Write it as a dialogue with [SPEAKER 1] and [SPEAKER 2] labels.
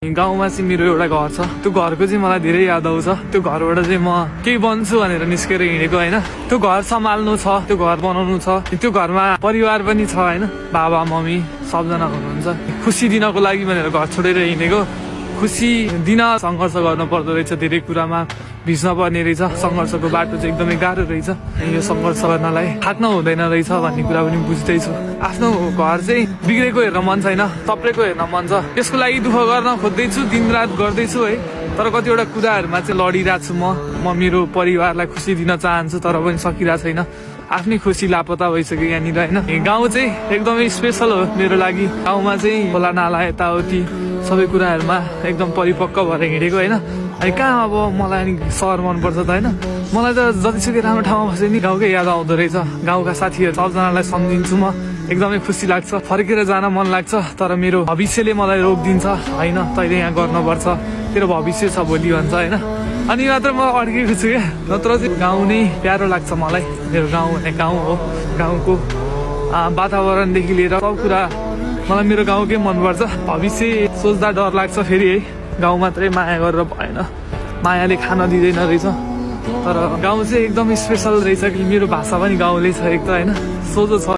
[SPEAKER 1] गाउँमा चाहिँ मेरो एउटा घर छ, त्यो घरको चाहिँ मलाई धेरै याद आउँछ। त्यो घरबाट चाहिँ म केही बन्छु भनेर निस्केर हिँडेको होइन। त्यो घर सम्हाल्नु छ, त्यो घर बनाउनु छ, त्यो घरमा परिवार पनि छ होइन, बाबा मम्मी सबजना हुनुहुन्छ। खुसी दिनको लागि भनेर घर छोडेर हिँडेको, खुसी दिन सङ्घर्ष गर्नु पर्दो रहेछ, धेरै कुरामा भिज्न पर्ने रहेछ। सङ्घर्षको बाटो चाहिँ एकदमै गाह्रो रहेछ। यो सङ्घर्ष गर्नलाई थाक्न हुँदैन रहेछ भन्ने कुरा पनि बुझ्दैछु। आफ्नो घर चाहिँ बिग्रेको हेर्न मन छैन, तप्रेको हेर्न मन छ। त्यसको लागि दुःख गर्न खोज्दैछु, दिनरात गर्दैछु है। तर कतिवटा कुराहरूमा चाहिँ लडिरहेको छु। म मेरो परिवारलाई खुसी दिन चाहन्छु, तर पनि सकिरहेको छैन। आफ्नै खुसी लापता भइसक्यो यहाँनिर होइन। गाउँ चाहिँ एकदमै स्पेसल हो मेरो लागि। गाउँमा चाहिँ खोला नाला यताउति सबै कुराहरूमा एकदम परिपक्व भएर हिँडेको होइन। अनि कहाँ अब मलाई नि सहर मनपर्छ त होइन। मलाई त जतिसुकै राम्रो ठाउँमा बसे नि गाउँकै याद आउँदो रहेछ। गाउँका साथीहरू सबजनालाई सम्झिन्छु म, एकदमै खुसी लाग्छ। फर्केर जान मन लाग्छ, तर मेरो भविष्यले मलाई रोकिदिन्छ होइन। तैँले यहाँ गर्नुपर्छ, तेरो भविष्य छ भोलि भन्छ होइन। अनि मात्र म अड्केको छु क्या, नत्र चाहिँ गाउँ नै प्यारो लाग्छ मलाई। मेरो गाउँ भने गाउँ हो। गाउँको वातावरणदेखि लिएर सब कुरा मलाई मेरो गाउँकै मनपर्छ। भविष्य सोच्दा डर लाग्छ फेरि है। गाउँ मात्रै माया गरेर भएन, मायाले खान दिँदैन रहेछ। तर गाउँ चाहिँ एकदम स्पेसल रहेछ कि मेरो भाषा पनि गाउँले छ एक त होइन, सोझो छ।